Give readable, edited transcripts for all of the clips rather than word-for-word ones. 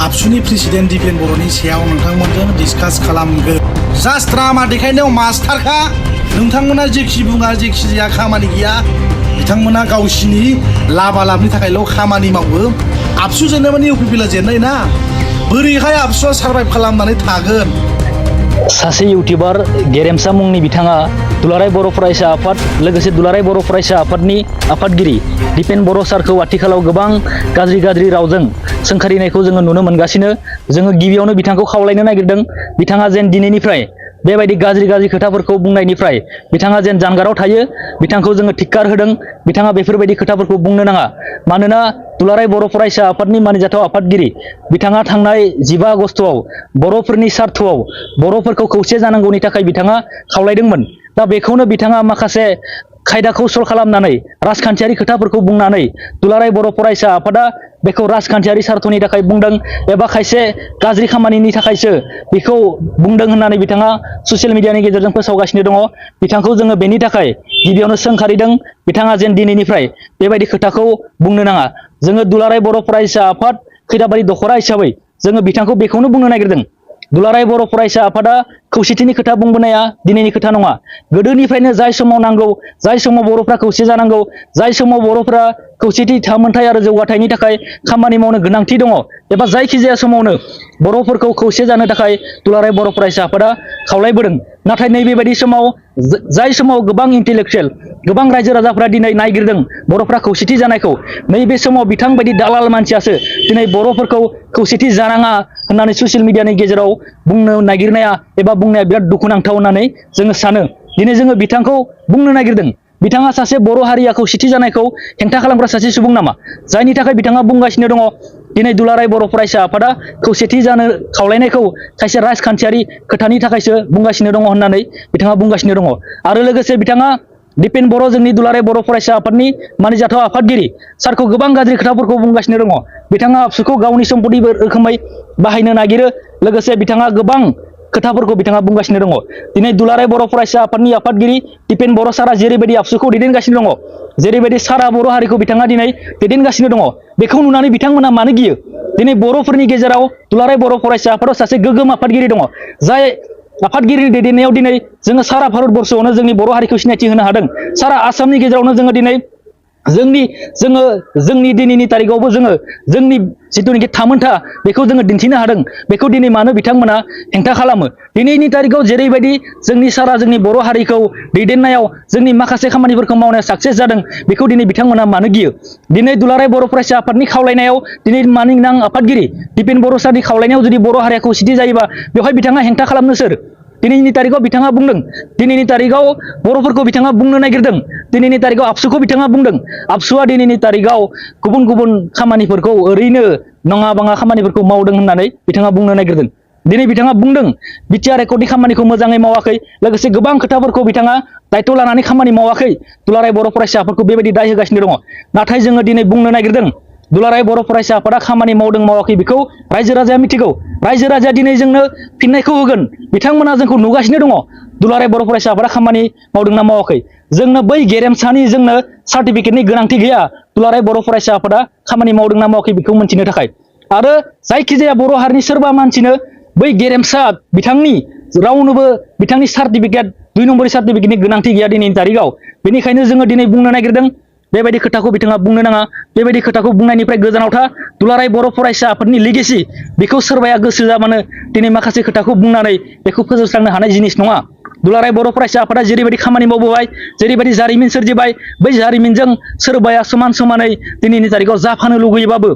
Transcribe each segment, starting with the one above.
आबसुनि president Dipen बर'नि सायाव नोंथांमोनजों डिसकास खालामगोन। जास्ट ड्रामा देखायनायाव मास्टारखा। नोंथांमोना जेखि बुङा जेखि जाया खामानि गैया। बिथांमोना गावसिनि लाबालाबनि थाखायल' खामानि मावो। आबसु जेननायमाने इउपिपिएलआ जेननाय ना, बोरैहाय आबसुआ सारभाइभ खालामनानै थागोन? सासे इउटिउबार गेरेमसा मुंनि बिथाङा दुलाराय बर' फरायसा आफाद लोगोसे दुलाराय बर' फरायसा आफादनि आफादगिरि दिपेन बर' सारखौ आथिखालाव गोबां गाज्रि रावजों सोंखारिनायखौ जोङो नुनो मोनगासिनो। जोङो गिबियावनो बिथांखौ खावलायनो नागिरदों, बिथाङा जेन दिनैनिफ्राय बेबायदि गाज्रि खोथाफोरखौ बुंनायनिफ्राय बिथाङा जेन जानगाराव थायो। बिथांखौ जोङो थिक्कार होदों, बिथाङा बेफोरबायदि खोथाफोरखौ बुंनो नाङा। मानोना दुलाराय बर' फरायसा आफादनि मानिजाथाव आफादगिरि बिथाङा थांनाय 15 आगस्टआव बर'फोरनि सार्थआव बर'फोरखौ खौसे जानांगौनि थाखाय बिथाङा खावलायदोंमोन। दा बेखौनो बिथाङा माखासे खायदा कौशल खालामनानै राजखान्थियारि खोथाफोरखौ बुंनानै दुलाराय बर' फरायसा आफादा बेखौ राजखान्थियारि सार्थनि थाखाय बुंदों एबा खायसे गाज्रि खामानिनि थाखायसो बेखौ बुंदों होननानै बिथाङा ससियेल मिडियानि गेजेरजों फोसावगासिनो दङ। बिथांखौ जोङो बेनि थाखाय गिबियावनो सोंखारिदों, बिथाङा जेन दिनैनिफ्राय बेबायदि खोथाखौ बुंनो नाङा। जोङो दुलाराय बर' फरायसा आफाद खैराबारि दख'रा हिसाबै जोङो बिथांखौ बेखौनो बुंनो नागिरदों, दुलाराय बर' फरायसा आफादा खौसेथिनि खोथा बुंबोनाया दिनैनि खोथा नङा। गोदोनिफ्रायनो जाय समाव नांगौ, जाय समाव बर'फ्रा खौसे जानांगौ, जाय समाव बर'फ्रा खौसेथि थामोनथाय आरो जौगाथायनि थाखाय खामानि मावनो गोनांथि दङ एबा जायखिजाया समावनो बर'फोरखौ खौसे जानो थाखाय दुलाराय बर' फरायसा आफादा खावलायबोदों। नाथाय नैबेबायदि समाव जाय समाव गोबां इन्टेलेक्सुयेल, गोबां रायजो राजाफ्रा दिनै नायगिरदों बर'फ्रा खौसेथि जानायखौ, नैबे समाव बिथांबायदि दालाल मानसियासो दिनै बर'फोरखौ खौसेथि जानाङा होननानै ससियेल मिडियानि गेजेराव बुंनो नागिरनाया एबा बुंनाया बिराद दुखुनांथाव होननानै जोङो सानो। दिनै जोङो बिथांखौ बुंनो नागिरदों, बिथाङा सासे बर' हारिया खौसेथि जानायखौ हेंथा खालामग्रा सासे सुबुं नामा? जायनि थाखाय बिथाङा बुंगासिनो दङ दिनै दुलाराय बर' फरायसा आफादा खौसेथि जानो खावलायनायखौ खायसे राजखान्थियारि खोथानि थाखायसो बुंगासिनो दङ होननानै बिथाङा बुंगासिनो दङ। आरो लोगोसे बिथाङा दिपेन बर' जोंनि दुलाराय बर' फरायसा आफादनि मानिजाथाव आफादगिरि सारखौ गोबां गाज्रि खोथाफोरखौ बुंगासिनो दङ। बिथाङा आबसुखौ गावनि सम्पति रोखोमै बाहायनो नागिरो। लोगोसे बिथाङा गोबां खोथाफोरखौ बिथाङा बुंगासिनो दङ। दिनै दुलाराय बर' फरायसा आफादनि आफादगिरि दिपेन बर' सारा जेरैबायदि आबसुखौ दैदेनगासिनो दङ, जेरैबायदि सारा बर' हारिखौ बिथाङा दिनै दैदेनगासिनो दङ, बेखौ नुनानै बिथांमोना मानो गियो? दिनै बर'फोरनि गेजेराव दुलाराय बर' फरायसा आफादाव सासे गोग्गोम आफादगिरि दङ, जाय आफादगिरिनि दैदेननायाव दिनै जोङो सारा भारतबर्षआवनो जोंनि बर' हारिखौ सिनायथि होनो हादों। सारा आसामनि गेजेरावनो जोङो दिनै जोंनि दिनैनि तारिखआवबो जोङो जोंनि जिथुनिखि थामोनथा बेखौ जोङो दिन्थिनो हादों। बेखौ दिनै मानो बिथांमोना हेंथा खालामो? दिनैनि तारिखआव जेरैबायदि जोंनि बर' हारिखौ दैदेननायाव जोंनि माखासे खामानिफोरखौ मावनायाव साक्सेस जादों, बेखौ दिनै बिथांमोना मानो गियो? दिनै दुलाराय बर' फरायसा आफादनि खावलायनायाव दिनै मानिनां आफादगिरि दिपेन बर' सारनि खावलायनायाव जुदि बर' हारिया खौसेथि जायोबा बेवहाय बिथाङा हेंथा खालामनो सोर? दिनैनि तारिखआव बिथाङा बुंदों, दिनैनि तारिखआव बर'फोरखौ बिथाङा बुंनो नागिरदों, दिनैनि तारिखआव आबसुखौ बिथाङा बुंदों। आबसुआ दिनैनि तारिखआव गुबुन खामानिफोरखौ ओरैनो नङा बाङा खामानिफोरखौ मावदों होननानै बिथाङा बुंनो नागिरदों। दिनै बिथाङा बुंदों बिटिआर एकर्डनि खामानिखौ मोजाङै मावाखै, लोगोसे गोबां खोथाफोरखौ बिथाङा दायथ' लानानै खामानि मावाखै। दुलाराय बर' फरायसाफोरखौ बेबायदि दाय होगासिनो दङ। नाथाय जोङो दिनै बुंनो नागिरदों, दुलाराय बर' फरायसा आफादा खामानि मावदों मावाखै बेखौ रायजो राजाया मिथिगौ। रायजो राजाया दिनै जोंनो फिननायखौ होगोन। बिथांमोना जोंखौ नुगासिनो दङ दुलाराय बर' फरायसा आफादा खामानि मावदोंना मावाखै। जोंनो बै गेरेमसानि जोंनो सार्टिफिकेटनि गोनांथि गैया दुलाराय बर' फरायसा आफादा खामानि मावदोंना मावाखै बेखौ मिन्थिनो थाखाय। आरो जायखिजाया बर' हारिनि सोरबा मानसिनो बै गेरेमसा बिथांनि रावनोबो बिथांनि सार्टिफिकेट 2 नम्बरनि सार्टिफिकेटनि गोनांथि गैया दिनैनि तारिखआव। बेनिखायनो जोङो दिनै बुंनो नागिरदों बेबायदि खोथाखौ बिथाङा बुंनो नाङा। बेबायदि खोथाखौ बुंनायनिफ्राय गोजानाव था। दुलाराय बर' फरायसा आफादनि लिगेसि बेखौ सोरबाया गोसो जाबानो दिनै माखासे खोथाखौ बुंनानै बेखौ फोजोबस्रांनो हानाय जिनिस नङा। दुलाराय बर' फरायसा आफादा जेरैबायदि खामानि मावबोबाय, जेरैबायदि जारिमिन सोरजिबाय, बै जारिमिनजों सोरबाया समानै दिनैनि तारिखआव जाफानो लुगैयोबाबो,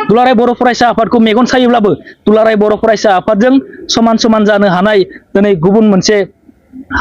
दुलाराय बर' फरायसा आफादखौ मेगन सायोब्लाबो दुलाराय बर' फरायसा आफादजों समान जानो हानाय दिनै गुबुन मोनसे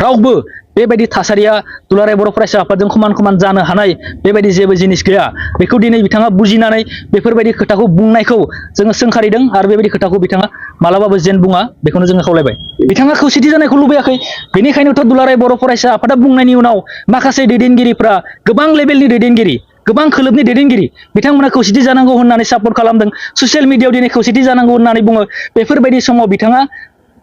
रावबो बेबायदि थासारिया दुलाराय बर' फरायसा आफादजों समान जानो हानाय बेबायदि जेबो जिनिस गैया। बेखौ दिनै बिथाङा बुजिनानै बेफोरबायदि खोथाखौ बुंनायखौ जोङो सोंखारिदों आरो बेबायदि खोथाखौ बिथाङा मालाबाबो जेन बुङा बेखौनो जोङो खावलायबाय। बिथाङा खौसेथि जानायखौ लुबैयाखै, बेनिखायनोथ' दुलाराय बर' फरायसा आफादा बुंनायनि उनाव माखासे दैदेनगिरिफ्रा गोबां लेभेलनि दैदेनगिरि, गोबां खोलोबनि दैदेनगिरि बिथांमोना खौसेथि जानांगौ होननानै सापर्ट खालामदों। ससियेल मिडियाआव दिनै खौसेथि जानांगौ होननानै बुङो। बेफोरबायदि समाव बिथाङा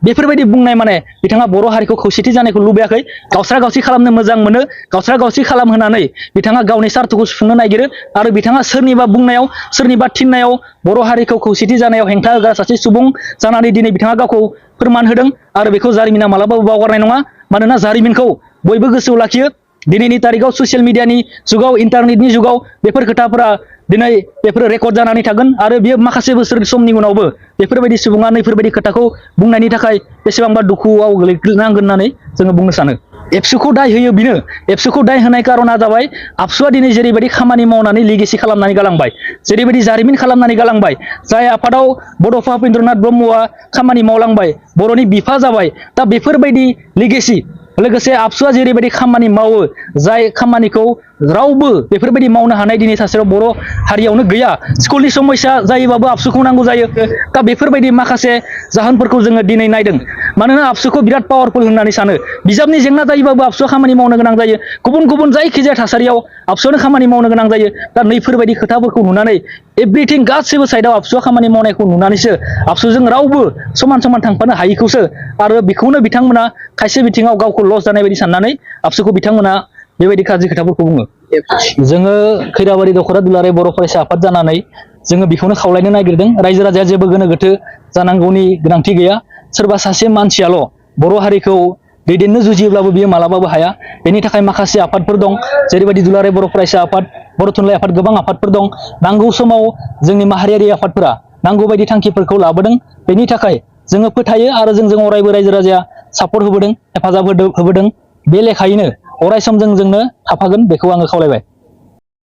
बेफोरबायदि बुंनाय माने बिथाङा बर' हारिखौ खौसेथि जानायखौ लुबैयाखै गावस्रा गावसि खालामनो मोजां मोनो गावस्रा गावसि खालामहोनानै बिथाङा गावनि सार्थखौ सुफुंनो नागिरो आरो बिथाङा सोरनिबा बुंनायाव सोरनिबा थिननायाव बर' हारिखौ खौसेथि जानायाव हेंथा होग्रा सासे सुबुं जानानै दिनै बिथाङा गावखौ फोरमान होदों आरो बेखौ जारिमिना मालाबाबो बावगारनाय नङा मानोना जारिमिनखौ बयबो गोसोआव लाखियो दिनैनि तारिखाव ससियेल मिडियानि जुगाव इन्टारनेटनि जुगाव बेफोर खोथाफोरा दिनै बेफोर रेकर्ड जानानै थागोन आरो बेयो माखासे बोसोर समनि उनावबो बेफोरबायदि सुबुङा नैफोरबायदि खोथाखौ बुंनायनि थाखाय बेसेबांबा दुखुआव गोग्लैनांगोन होननानै जोङो बुंनो सानो एबसुखौ दाय होयो बेनो एबसुखौ दाय होनाय कारना जाबाय आबसुआ दिनै जेरैबायदि खामानि मावनानै लिगेसि खालामनानै गालांबाय जेरैबायदि जारिमिन खालामनानै गालांबाय जाय आफादाव बड'फा उपेन्द्रनाथ ब्रह्मआ खामानि मावलांबाय बर'नि बिफा जाबाय दा बेफोरबायदि लिगेसि लोगोसे आबसुआ जेरैबायदि खामानि मावो जाय खामानिखौ रावबो बेफोरबायदि मावनो हानाय दिनै सासेयाव बर' हारियावनो गैया स्कुलनि समस्या जायोबाबो आबसुखौ नांगौ जायो दा बेफोरबायदि माखासे जाहोनफोरखौ जोङो दिनै नायदों मानोना आबसुखौ बिराद पावारफुल होननानै सानो बिजाबनि जेंना जायोबाबो आबसुआ खामानि मावनो गोनां जायो गुबुन गुबुन जायखिजाया थासारियाव आबसुआनो खामानि मावनो गोनां जायो दा नैफोरबायदि खोथाफोरखौ नुनानै एभ्रिथिं गासैबो साइडआव आबसुआ खामानि मावनायखौ नुनानैसो आबसुजों रावबो समान समान थांफानो हायिखौसो आरो बेखौनो बिथांमोना खायसे बिथिङाव गावखौ लस जानाय बायदि साननानै आबसुखौ बिथांमोना बेबायदि गाज्रि खोथाफोरखौ बुङो जोङो खैराबारि दख'रा दुलाराय बर' फरायसा आफाद जानानै जोङो बेखौनो खावलायनो नागिरदों रायजो राजाया जेबो गोनो गोथो जानांगौनि गोनांथि गैया सोरबा सासे मानसियाल' बर' हारिखौ दैदेननो जुजियोब्लाबो बियो मालाबाबो हाया बेनि थाखाय माखासे आफादफोर दं जेरैबायदि दुलाराय बर' फरायसा आफाद बर' थुनलाइ आफाद गोबां आफादफोर दं नांगौ समाव जोंनि माहारियारि आफादफोरा नांगौ बायदि थांखिफोरखौ लाबोदों बेनि थाखाय जोङो फोथायो आरो जोंजों अरायबो रायजो राजाया सापर्ट होबोदों हेफाजाब होबोदों बे लेखायैनो अराय सम जोंनो थाफागोन बेखौ आङो खावलायबाय